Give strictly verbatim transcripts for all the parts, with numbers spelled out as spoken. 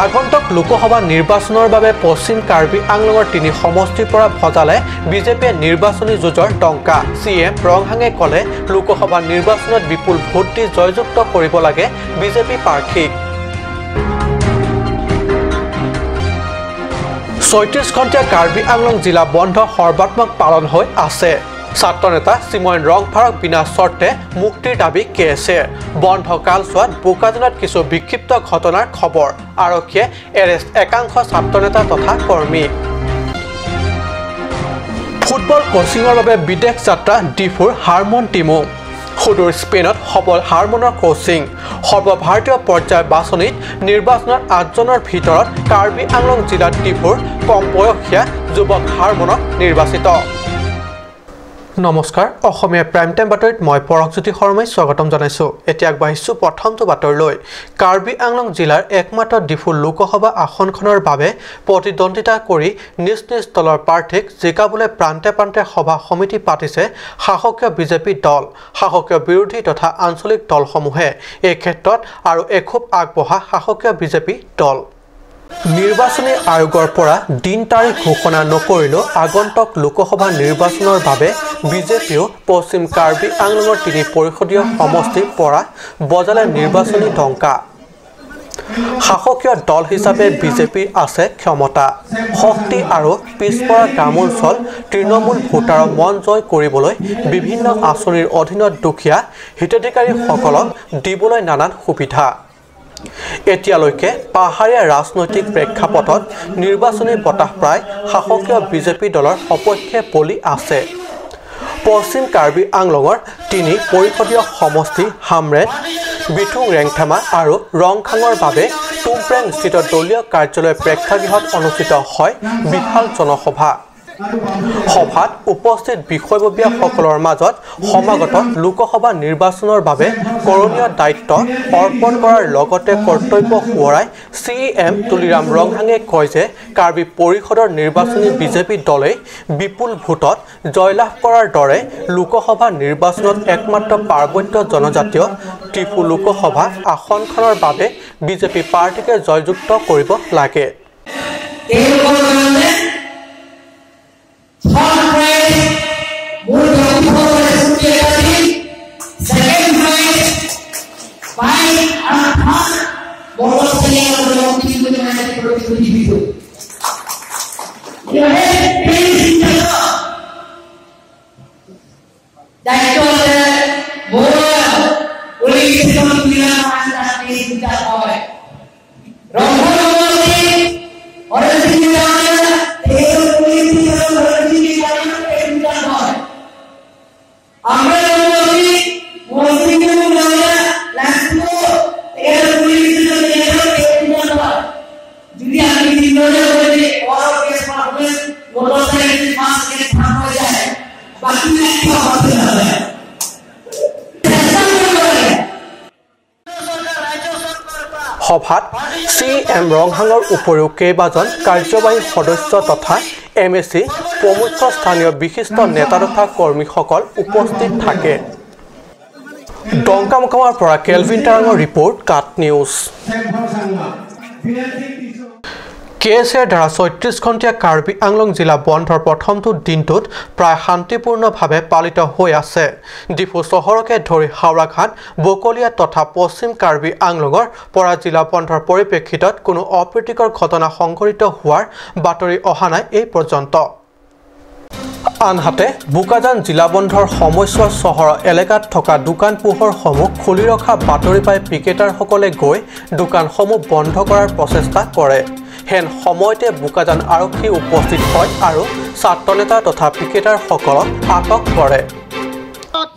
আগন্তুক লোকসভা নিৰ্বাচনৰ বাবে পশ্চিম কাৰ্বি আংলঙৰ তিনি সমষ্টিৰ পৰা ভজালে বিজেপিয়ে নিৰ্বাচনী যুঁজৰ ডংকা। চি ই এম ৰংহাঙে ক'লে, লোকসভা নিৰ্বাচনত বিপুল ভোট দি জয়যুক্ত কৰিব লাগে বিজেপি প্ৰাৰ্থীক। ছয়ত্ৰিশ ঘণ্টীয়া কাৰ্বি আংলং জিলা বন্ধ সৰ্বাত্মক পালন হৈ আছে। ছাত্ৰ নেতা চিময়ন ৰংফাৰক বিনা চৰ্তে মুক্তিৰ দাবী কে এছ এৰ। বন্ধ কালছোৱাত বোকাজানত কিছু বিক্ষিপ্ত ঘটনাৰ খবৰ। আৰক্ষীয়ে এৰেষ্ট একাংশ ছাত্ৰ নেতা তথা কৰ্মী। ফুটবল কোচিঙৰ বাবে বিদেশ যাত্ৰা ডিফুৰ হাৰমন টিমু। সুদূৰ স্পেইনত সবল হাৰমনৰ কোচিং। সৰ্বভাৰতীয় পৰ্যায়ৰ বাছনিত নিৰ্বাচনত আঠজনৰ ভিতৰত কাৰ্বি আংলং জিলাত ডিফুৰ কম বয়সীয়া যুৱক হাৰমনক নিৰ্বাচিত। নমস্কাৰ, অসমীয়া প্ৰাইম টাইম বাতৰিত মই পৰকজ্যোতি শৰ্মাই স্বাগতম জনাইছো। এতিয়া আগবাঢ়িছো প্ৰথমটো বাতৰিলৈ। কাৰ্বি আংলং জিলাৰ একমাত্ৰ ডিফু লোকসভা আসনখনৰ বাবে প্ৰতিদ্বন্দ্বিতা কৰি নিজ নিজ দলৰ প্ৰাৰ্থীক জিকাবলৈ প্ৰান্তে প্ৰান্তে সভা সমিতি পাতিছে শাসকীয় বিজেপি দল। শাসকীয় বিৰোধী তথা আঞ্চলিক দলসমূহে এই ক্ষেত্ৰত আৰু এখোপ আগবঢ়া শাসকীয় বিজেপি দল। নিৰ্বাচনী আয়োগৰ পৰা দিন তাৰিখ ঘোষণা নকৰিলেও আগন্তুক লোকসভা নিৰ্বাচনৰ বাবে বিজেপিয়েও পশ্চিম কাৰ্বি আংলঙৰ তিনি পৰিষদীয় সমষ্টিৰ পৰা বজালে নিৰ্বাচনী ডংকা। শাসকীয় দল হিচাপে বিজেপিৰ আছে ক্ষমতা, শক্তি আৰু পিছপৰা গ্ৰামাঞ্চল তৃণমূল ভোটাৰৰ মন জয় কৰিবলৈ বিভিন্ন আঁচনিৰ অধীনত দুখীয়া হিতাধিকাৰীসকলক দিবলৈ নানান সুবিধা। এতিয়ালৈকে পাহাৰীয়া ৰাজনৈতিক প্ৰেক্ষাপটত নিৰ্বাচনী বতাহ প্ৰায় শাসকীয় বিজেপি দলৰ সপক্ষে বলি আছে। পশ্চিম কাৰ্বি আংলঙৰ তিনি পৰিষদীয় সমষ্টি হামৰেণ, বিথুং ৰেংথেমা আৰু ৰংহাঙৰ বাবে তুমপ্ৰেং স্থিত দলীয় কাৰ্যালয় প্ৰেক্ষাগৃহত অনুষ্ঠিত হয় বিশাল জনসভা। সভাত উপস্থিত বিষয়ববীয়াসকলৰ মাজত সমাগত লোকসভা নিৰ্বাচনৰ বাবে কৰণীয় দায়িত্ব অৰ্পণ কৰাৰ লগতে কৰ্তব্য সোঁৱৰাই চি ই এম তুলিৰাম ৰংহাঙে কয় যে কাৰ্বি পৰিষদৰ নিৰ্বাচনী বিজেপি দলেই বিপুল ভোটত জয়লাভ কৰাৰ দৰে লোকসভা নিৰ্বাচনত একমাত্ৰ পাৰ্বত্য জনজাতীয় ডিফু লোকসভা আসনখনৰ বাবে বিজেপি প্ৰাৰ্থীকে জয়যুক্ত কৰিব লাগে। তেওঁলোকৰ কাৰণে থাৰ্ড প্ৰাইজ মোৰ ব্যক্তিগত স্কুটি এটা দিম, ছেকেণ্ড প্ৰাইজ বাইক আৰু থাৰ্ড মটৰচাইকেল আৰু লং ট্ৰিপ বুলি মই আজি প্ৰতিশ্ৰুতি দিছোঁ। এই চিন্তা দায়িত্ব আছে মোৰ পুলিচ ষ্টেচন ক্লিয়াৰ কৰা আছে, এই দুটা হয়। ৰংঘৰ মন্ত্ৰী হৰেণ সিং ৰাজা, তেখেতৰ পুলিচ ষ্টেচন হৰেণ সিং ৰাজা, এই দুটা হয়। আমাৰ মন্ত্ৰী মন্ত্ৰী ৰাজা, লাষ্টত তেখেতৰ পুলিচ ষ্টেচন, এই দুটা হয়। যদি আমি তিনিজনে যদি all case performance motorcycle first case ভাল হৈ যায়, বাকী একো কথা নাযায়। সভাত চি ই এম ৰংহাঙৰ উপৰিও কেইবাজন কাৰ্যবাহী সদস্য তথা এম এ চি প্ৰমুখ্য স্থানীয় বিশিষ্ট নেতা তথা কৰ্মীসকল উপস্থিত থাকে। ডংকামকমৰ পৰা কেলভিন তাৰাঙৰ ৰিপৰ্ট, কাট নিউজ। কে এছ এৰ দ্বাৰা ছয়ত্ৰিশ ঘণ্টীয়া কাৰ্বি আংলং জিলা বন্ধৰ প্ৰথমটো দিনটোত প্ৰায় শান্তিপূৰ্ণভাৱে পালিত হৈ আছে। ডিফু চহৰকে ধৰি হাওৰাঘাট, বকলীয়া তথা পশ্চিম কাৰ্বি আংলঙৰ পৰা জিলা বন্ধৰ পৰিপ্ৰেক্ষিতত কোনো অপ্ৰীতিকৰ ঘটনা সংঘটিত হোৱাৰ বাতৰি অহা নাই এই পৰ্যন্ত। আনহাতে বোকাজান জিলা বন্ধৰ সময়ছোৱাত চহৰৰ এলেকাত থকা দোকান পোহৰসমূহ খুলি ৰখা বাতৰি পাই পিকেটাৰসকলে গৈ দোকানসমূহ বন্ধ কৰাৰ প্ৰচেষ্টা কৰে। হেন সময়তে বোকাজান আৰক্ষী উপস্থিত হয় আৰু ছাত্ৰ নেতা তথা পিকেটাৰসকলক আটক কৰে।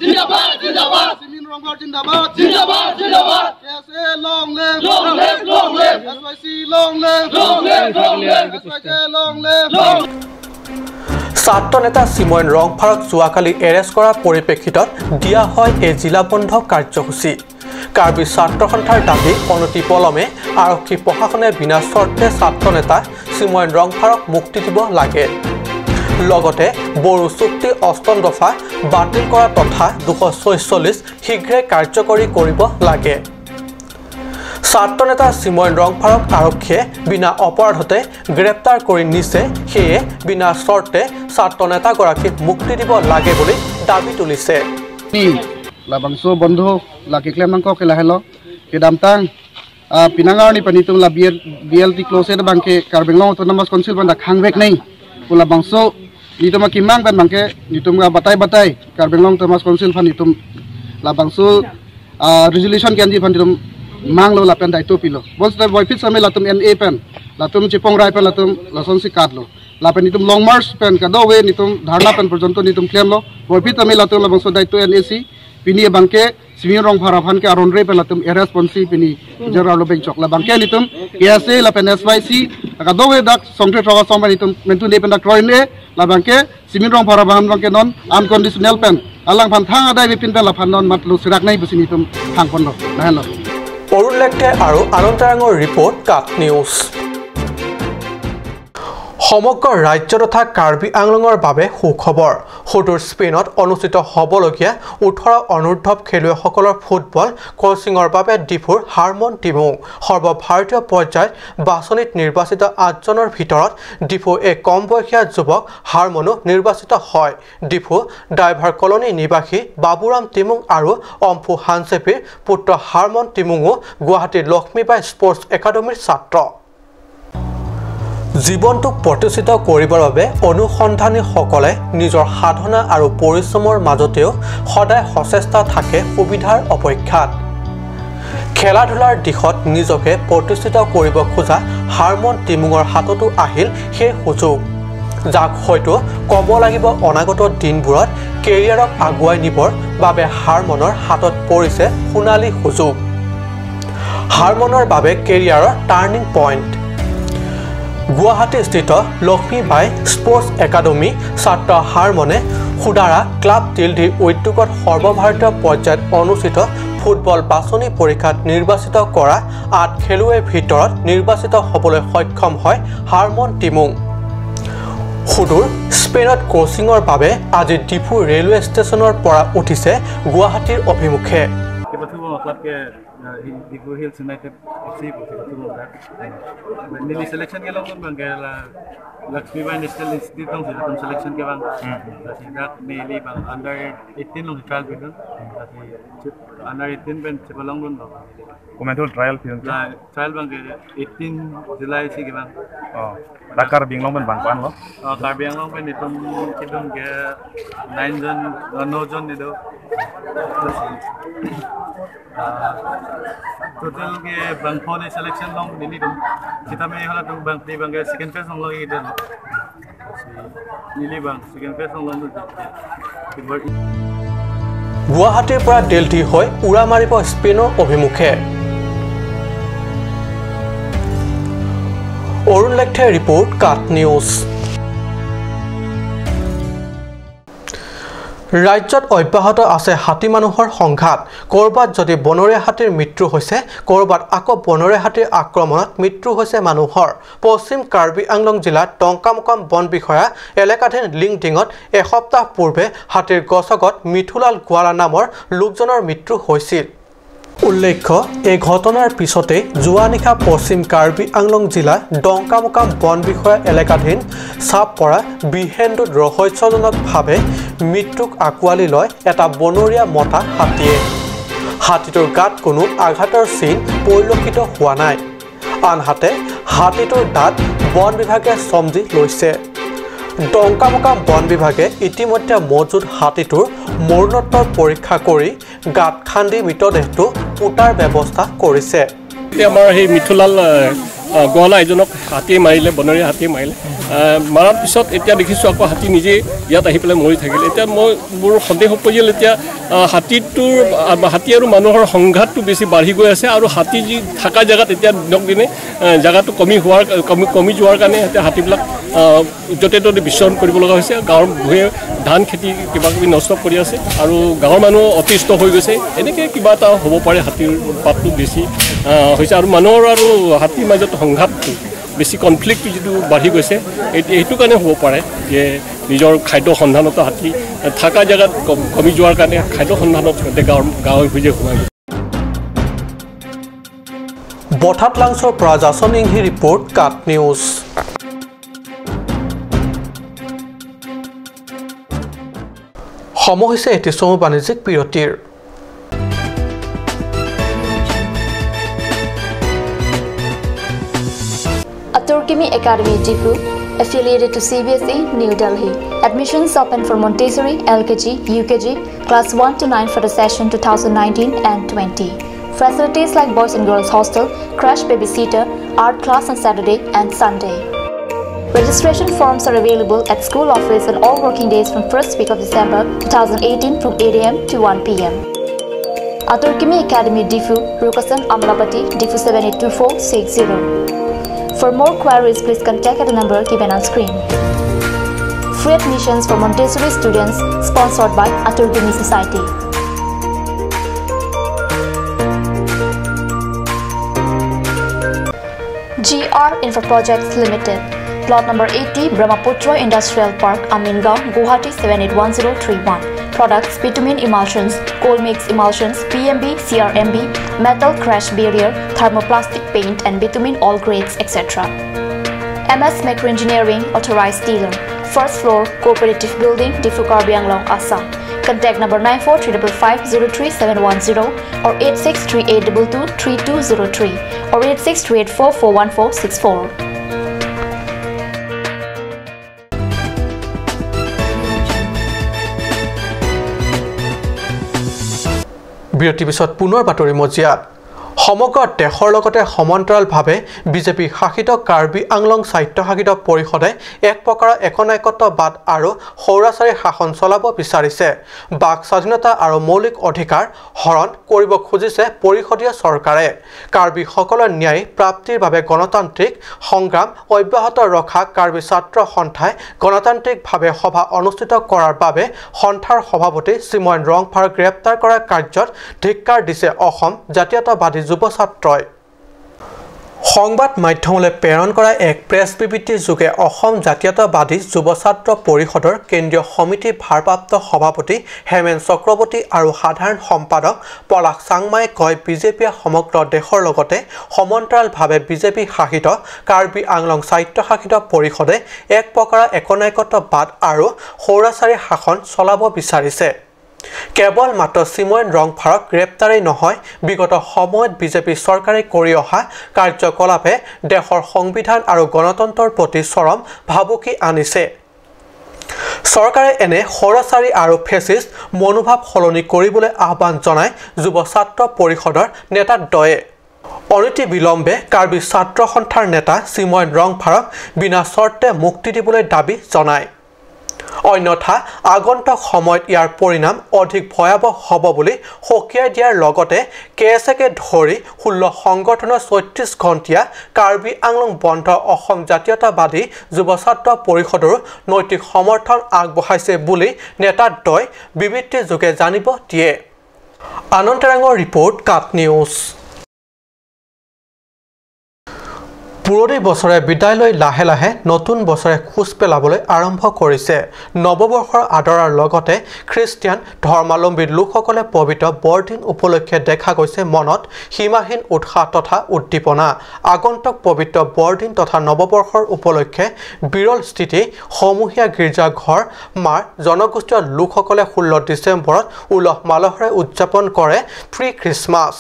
জিন্দাবাদ, জিন্দাবাদ। চিময়ন ৰংফাৰ জিন্দাবাদ। জিন্দাবাদ, জিন্দাবাদ। কে এছ এ long live। Long live, long live। S Y C long live। Long live, long live। S Y C long live। Long ছাত্ৰ নেতা চিময়ন ৰংফাৰক যোৱাকালি এৰেষ্ট কৰাৰ পৰিপ্ৰেক্ষিতত দিয়া হয় এই জিলা বন্ধ কাৰ্যসূচী। কাৰ্বি ছাত্ৰ সন্থাৰ দাবী, অনতিপলমে আৰক্ষী প্ৰশাসনে বিনা চৰ্তে ছাত্ৰ নেতা চিময়ন ৰংফাৰক মুক্তি দিব লাগে। লগতে বড়ো চুক্তি অষ্টম দফা বাতিল কৰা তথা দুশ ছয়চল্লিছ শীঘ্ৰে কাৰ্যকৰী কৰিব লাগে। ছাত্ৰ নেতা চিমন ৰংফাৰক আৰক্ষীয়ে বিনা অপৰাধতে গ্ৰেপ্তাৰ কৰি নিছে, সেয়ে বিনা চৰ্তে ছাত্ৰ নেতাগৰাকীক মুক্তি দিব লাগে বুলি দাবী তুলিছে। Ni labangso bondhu la keklem nangkok ke lahelo, kedamtang, ah, penang arni pen itum la B L, B L T close abangke Karbi Anglong Autonomous Council pen dak hangvek nai. Pu labangso itum akemang pen abangke itum ka batai batai Karbi Anglong Autonomous Council aphan itum labangso, ah, resolution ke-enji aphan itum manglo lapen daito pilo. Bonsita puvoiphit sitame latum N A pen, latum chepongrai pen, latum lasonsi katlo. Lapen itum long march pen kadokave itum dharna pen porjonto itum klemlo. Puvoiphit sitame latum labangso daito N A si, pini abangke Simin Rongphar aphan ke aron re pen latum arrest ponsi pini jail arlo bengchok. Labangke itum K S A lapen S Y C kadokave dak songthe throga song pen itum mentu ne pen dak kroin e. Labangke Simin Rongphar aphan abangke non unconditional pen alangphan thang adai bepin pen laphan non matlo sirak nai pusi itum thang ponlo. Lahenlo. Arun লেকথে আৰু আনন্দ তাৰাঙৰ ৰিপৰ্ট, কাট নিউজ। সমগ্ৰ ৰাজ্য তথা কাৰ্বি আংলঙৰ বাবে সুখবৰ। সুদূৰ স্পেইনত অনুষ্ঠিত হ'বলগীয়া ওঠৰ অনূৰ্ধ্ব খেলুৱৈসকলৰ ফুটবল কোচিঙৰ বাবে ডিফুৰ হাৰমন টিমুং। সৰ্বভাৰতীয় পৰ্যায়ত বাছনিত নিৰ্বাচিত আঠজনৰ ভিতৰত ডিফুৰ এই কম বয়সীয়া যুৱক হাৰমনো নিৰ্বাচিত হয়। ডিফু ড্ৰাইভাৰ কলনী নিবাসী বাবুৰাম টিমুং আৰু অম্ফু হানচেপীৰ পুত্ৰ হাৰমন টিমুঙো গুৱাহাটীৰ লক্ষ্মীবাই স্পৰ্টছ একাডেমীৰ ছাত্ৰ। জীৱনটোক প্ৰতিষ্ঠিত কৰিবৰ বাবে অনুসন্ধানীসকলে নিজৰ সাধনা আৰু পৰিশ্ৰমৰ মাজতেও সদায় সচেষ্ট থাকে সুবিধাৰ অপেক্ষাত। খেলা ধূলাৰ দিশত নিজকে প্ৰতিষ্ঠিত কৰিব খোজা হাৰমন টিমুঙৰ হাততো আহিল সেই সুযোগ, যাক হয়তো ক'ব লাগিব অনাগত দিনবোৰত কেৰিয়াৰক আগুৱাই নিবৰ বাবে হাৰমনৰ হাতত পৰিছে সোণালী সুযোগ। হাৰমনৰ বাবে কেৰিয়াৰৰ টাৰ্ণিং পইণ্ট। গুৱাহাটীস্থিত লক্ষ্মীবাই স্পৰ্টছ একাডেমী ছাত্ৰ হাৰমনে সুদাৰা ক্লাব দিল্লীৰ উদ্যোগত সৰ্বভাৰতীয় পৰ্যায়ত অনুষ্ঠিত ফুটবল বাছনি পৰীক্ষাত নিৰ্বাচিত কৰা আঠ খেলুৱৈৰ ভিতৰত নিৰ্বাচিত হ'বলৈ সক্ষম হয় হাৰমন টিমুং। সুদূৰ স্পেইনত কোচিঙৰ বাবে আজি ডিফু ৰেলৱে ষ্টেচনৰ পৰা উঠিছে গুৱাহাটীৰ অভিমুখে। Kita tuh mau klub ke, eh, Hi-, Difu Hills United F C pu kita tuh mau dak. Neli selection kelong abang ke la Laxmi Bai National Institute along si latum selection ke abang. Hmm. Lasi dak neli abang under eighteen along trial pidun. Lasi under eighteen pen chepalongdunlo. Komantu trial pidun? La trial abang ke eighteen July si ke abang. Oh. Dak Karbi Anglong pen bang ko-an lo? Oh, Karbi Anglong pen itum kedun ke nine jon, oh, no jon itum. Ah, total ke bang phone selection along neli dun. Sitame halatum bang phli abang ke second phase along lo itum. Neli abang second phase along lo dun. গুৱাহাটীৰ পৰা দিল্লী হৈ উৰা মাৰিব স্পেইনৰ অভিমুখে। অৰুণ লেকথেৰ ৰিপৰ্ট, কাট নিউজ। ৰাজ্যত অব্যাহত আছে হাতী মানুহৰ সংঘাত। ক'ৰবাত যদি বনৰীয়া হাতীৰ মৃত্যু হৈছে, ক'ৰবাত আকৌ বনৰীয়া হাতীৰ আক্ৰমণত মৃত্যু হৈছে মানুহৰ। পশ্চিম কাৰ্বি আংলং জিলাৰ ডংকামকাম বন বিষয়া এলেকাধীন লিংডিঙত এসপ্তাহ পূৰ্বে হাতীৰ গছগত মিঠুলাল গোৱালা নামৰ লোকজনৰ মৃত্যু হৈছিল। উল্লেখ্য, এই ঘটনাৰ পিছতে যোৱা নিশা পশ্চিম কাৰ্বি আংলং জিলাৰ ডংকামকাম বন বিষয়া এলেকাধীন চাপপৰা বিহেন্দুত ৰহস্যজনকভাৱে মৃত্যুক আঁকোৱালি লয় এটা বনৰীয়া মতা হাতীয়ে। হাতীটোৰ গাত কোনো আঘাতৰ চিন পৰিলক্ষিত হোৱা নাই। আনহাতে হাতীটোৰ দাঁত বন বিভাগে চমজি লৈছে। ডংকামকাম বন বিভাগে ইতিমধ্যে মজুত হাতীটোৰ মৰণোত্তৰ পৰীক্ষা কৰি গাঁত খান্দি মৃতদেহটো পোতাৰ ব্যৱস্থা কৰিছে। এতিয়া আমাৰ সেই মিঠুলাল, আহ, আহ, গোৱালা এজনক হাতীয়ে মাৰিলে, বনৰীয়া হাতীয়ে মাৰিলে। আহ, মাৰাৰ পিছত এতিয়া দেখিছোঁ আকৌ হাতী নিজে ইয়াত আহি পেলাই মৰি থাকিল। এতিয়া মই, মোৰ সন্দেহ উপজিল এতিয়া, আহ, হাতীটোৰ, আহ, হাতী আৰু মানুহৰ সংঘাতটো বেছি বাঢ়ি গৈ আছে আৰু হাতী যি থকা জেগাত এতিয়া দিনক দিনে, আহ, জেগাটো কমি হোৱাৰ, কমি, কমি যোৱাৰ কাৰণে এতিয়া হাতীবিলাক, আহ, য'তে ত'তে বিচৰণ কৰিব লগা হৈছে। গাঁৱৰ ভূঁয়ে ধান খেতি কিবা কিবি নষ্ট কৰি আছে আৰু গাঁৱৰ মানুহ অতিষ্ঠ হৈ গৈছে। এনেকে কিবা এটা হ'ব পাৰে, হাতীৰ উৎপাতটো বেছি, আহ, হৈছে আৰু মানুহৰ আৰু হাতীৰ মাজত সংঘাতটো বেছি, কনফ্লিক্টটো যিটো বাঢ়ি গৈছে, এইটো, এইটো কাৰণে হ'ব পাৰে যে নিজৰ খাদ্য সন্ধানত হাতী থকা জেগাত কম, কমি যোৱাৰ কাৰণে খাদ্য সন্ধানত সিহঁতে গাঁৱৰ, গাঁৱে ভূঁয়ে সোমাই গৈছে। বঠাত লাংচৰ পৰা জাচন ইংহি ৰিপৰ্ট, কাট নিউজ। সময় হৈছে এটি চমু বাণিজ্যিক বিৰতিৰ। Atur Kimi Academy, Diphu, affiliated to C B S E, New Delhi. Admissions open for Montessori, L K G, U K G, class one to nine for the session two thousand nineteen and twenty. Facilities like boys and girls hostel, crash, babysitter, art class on Saturday and Sunday. Registration forms are available at school office on all working days from first week of December two thousand eighteen from eight A M to one P M. Atur Kimi Academy, Diphu, Rukasan, Amlapati, Diphu seven eight two four six zero. For more queries, please contact at the number given on screen. Free admissions for Montessori students, sponsored by Atur Kimi Society. G R Infra Projects Limited, Plot number eighty, Brahmaputra Industrial Park, Amingaon, Guwahati seven eight one zero three one. Products: bitumen emulsions, cold mix emulsions, P M B, C R M B, metal crash barrier, thermoplastic paint and bitumen all grades, et cetera. M S Macro Engineering, authorized dealer, first floor, Cooperative Building, Diphu, Karbi Anglong, Assam. Contact number nine four three double five zero three seven one zero or eight six three eight double two three two zero three or eight six three eight four four one four six four. বিৰতিৰ পিছত পুনৰ বাতৰি মজিয়াত। সমগ্ৰ দেশৰ লগতে সমান্তৰালভাৱে বিজেপি শাসিত কাৰ্বি আংলং স্বায়ত্তশাসিত পৰিষদে এক প্ৰকাৰৰ একনায়কত্ববাদ আৰু সৌৰাচাৰী শাসন চলাব বিচাৰিছে। বাক স্বাধীনতা আৰু মৌলিক অধিকাৰ হৰণ কৰিব খুজিছে পৰিষদীয় চৰকাৰে। কাৰ্বিসকলৰ ন্যায় প্ৰাপ্তিৰ বাবে গণতান্ত্ৰিক সংগ্ৰাম অব্যাহত ৰখা কাৰ্বি ছাত্ৰ সন্থাই গণতান্ত্ৰিকভাৱে সভা অনুষ্ঠিত কৰাৰ বাবে সন্থাৰ সভাপতি চিময়ন ৰংফাৰক গ্ৰেপ্তাৰ কৰা কাৰ্যত ধিক্কাৰ দিছে অসম জাতীয়তাবাদী যুৱ ছাত্ৰই। সংবাদ মাধ্যমলৈ প্ৰেৰণ কৰা এক প্ৰেছ বিবৃতিযোগে অসম জাতীয়তাবাদী যুৱ ছাত্ৰ পৰিষদৰ কেন্দ্ৰীয় সমিতিৰ ভাৰপ্ৰাপ্ত সভাপতি হেমেন চক্ৰৱৰ্তী আৰু সাধাৰণ সম্পাদক পলাশ চাংমাই কয়, বিজেপিয়ে সমগ্ৰ দেশৰ লগতে সমান্তৰালভাৱে বিজেপি শাসিত কাৰ্বি আংলং স্বায়ত্তশাসিত পৰিষদে এক প্ৰকাৰৰ একনায়কত্ববাদ আৰু সৌৰাচাৰী শাসন চলাব বিচাৰিছে। কেৱল মাত্ৰ চিময়ন ৰংফাৰক গ্ৰেপ্তাৰেই নহয়, বিগত সময়ত বিজেপি চৰকাৰে কৰি অহা কাৰ্যকলাপে দেশৰ সংবিধান আৰু গণতন্ত্ৰৰ প্ৰতি চৰম ভাবুকি আনিছে। চৰকাৰে এনে সৌৰাচাৰী আৰু ফেচিষ্ট মনোভাৱ সলনি কৰিবলৈ আহ্বান জনায় যুৱ ছাত্ৰ পৰিষদৰ নেতাদ্বয়ে। অনতিবিলম্বে কাৰ্বি ছাত্ৰ সন্থাৰ নেতা চিময়ন ৰংফাৰক বিনা চৰ্তে মুক্তি দিবলৈ দাবী জনায়। অন্যথা আগন্তুক সময়ত ইয়াৰ পৰিণাম অধিক ভয়াৱহ হ'ব বুলি সকীয়াই দিয়াৰ লগতে কে এছ একে ধৰি ষোল্ল সংগঠনৰ ছয়ত্ৰিশ ঘণ্টীয়া কাৰ্বি আংলং বন্ধ অসম জাতীয়তাবাদী যুৱ ছাত্ৰ পৰিষদৰো নৈতিক সমৰ্থন আগবঢ়াইছে বুলি নেতাদ্বয় বিবৃতিযোগে জানিব দিয়ে। আনন্দ তেৰাঙৰ ৰিপৰ্ট, কাট নিউজ। পুৰণি বছৰে বিদায় লৈ লাহে লাহে নতুন বছৰে খোজ পেলাবলৈ আৰম্ভ কৰিছে। নৱবৰ্ষৰ আদৰাৰ লগতে খ্ৰীষ্টিয়ান ধৰ্মাৱলম্বী লোকসকলে পবিত্ৰ বৰদিন উপলক্ষে দেখা গৈছে মনত সীমাহীন উৎসাহ তথা উদ্দীপনা। আগন্তুক পবিত্ৰ বৰদিন তথা নৱবৰ্ষৰ উপলক্ষে বিৰল স্থিতি সমূহীয়া গীৰ্জাঘৰ মাৰ জনগোষ্ঠীয় লোকসকলে ষোল্ল ডিচেম্বৰত উলহ মালহেৰে উদযাপন কৰে প্ৰি খ্ৰীষ্টমাছ।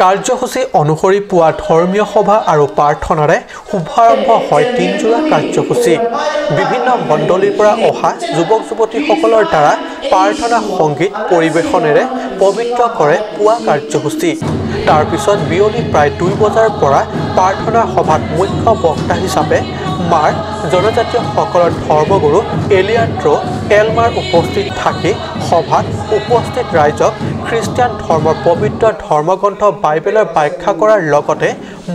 কাৰ্যসূচী অনুসৰি পুৱা ধৰ্মীয় সভা আৰু প্ৰাৰ্থনাৰে শুভাৰম্ভ হয় দিনজোৰা কাৰ্যসূচী। বিভিন্ন মণ্ডলীৰ পৰা অহা যুৱক যুৱতীসকলৰ দ্বাৰা প্ৰাৰ্থনা সংগীত পৰিৱেশনেৰে পবিত্ৰ কৰে পুৱা কাৰ্যসূচী। তাৰ পিছত বিয়লি প্ৰায় দুই বজাৰ পৰা প্ৰাৰ্থনা সভাত মুখ্য বক্তা হিচাপে মাৰ জনজাতীয়সকলৰ ধৰ্মগুৰু এলিয়ান্দ্ৰ এলমাৰ উপস্থিত থাকি সভাত উপস্থিত ৰাইজক খ্ৰীষ্টিয়ান ধৰ্মৰ পবিত্ৰ ধৰ্মগ্ৰন্থ বাইবেলৰ ব্যাখ্যা কৰাৰ লগতে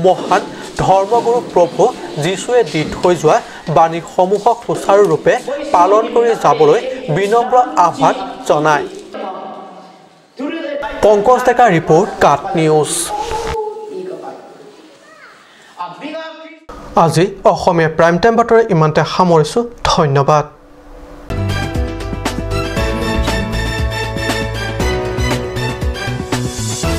মহান ধৰ্মগুৰু প্ৰভু যীশুৱে দি থৈ যোৱা বাণীসমূহক সুচাৰুৰূপে পালন কৰি যাবলৈ বিনম্ৰ আহ্বান জনায়। পংকজ ডেকাৰ ৰিপৰ্ট, কাট নিউজ। আজি অসমীয়া প্ৰাইম টাইম বাতৰি ইমানতে সামৰিছো। ধন্যবাদ।